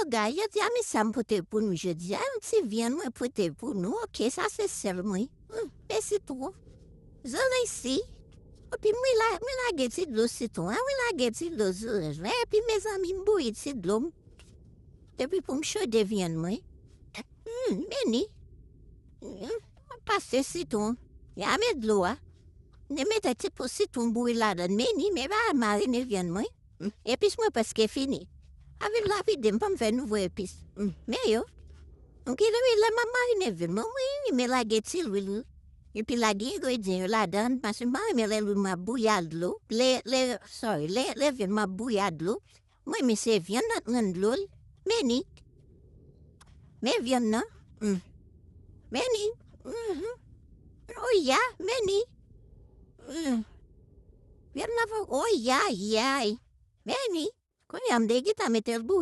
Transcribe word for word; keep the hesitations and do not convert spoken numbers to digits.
Gay, jodi a, men sa m pote pou nou jodi a, yon ti vyann mwen pote pou nou. Ok, sa se sèl mwen. Hmm, mèsi twòp. Zole isi. Epi mwen la, mwen lage ti dlo sitwon an, mwen lage ti dlo zole. Epi mezanmi, m bouyi ti dlo m. Epi pou m chode vyann mwen. Hmm, men ni. Hmm, pase sitwon. Ya men dlo a. Ne mete ti po sitwon bouyi ladan. Men ni, men ba marine vyann mwen. Hmm, epis mwen prèske fini. Avil la vide m, pa m fè nouvo epis. Hmm, men yo. M ki lwi lè m ap marine vyann mwen, mwen renmen lage ti lwil. Epi lage engredyan yo ladan, paske m pa renmen lè lwil mwen ap bouyi ak dlo. Lè, lè, sorry, lè, lè vyann mwen ap bouyi ak dlo. Mwen, men se vyann nan t rann dlo l. Men ni. Men vyann nan. Mm. Men ni. Mhm. Oh ya, men ni. Mm. Vyann nan fò, oh ya, yay. Men ni. Kounye a m te gentan mete l bouyi.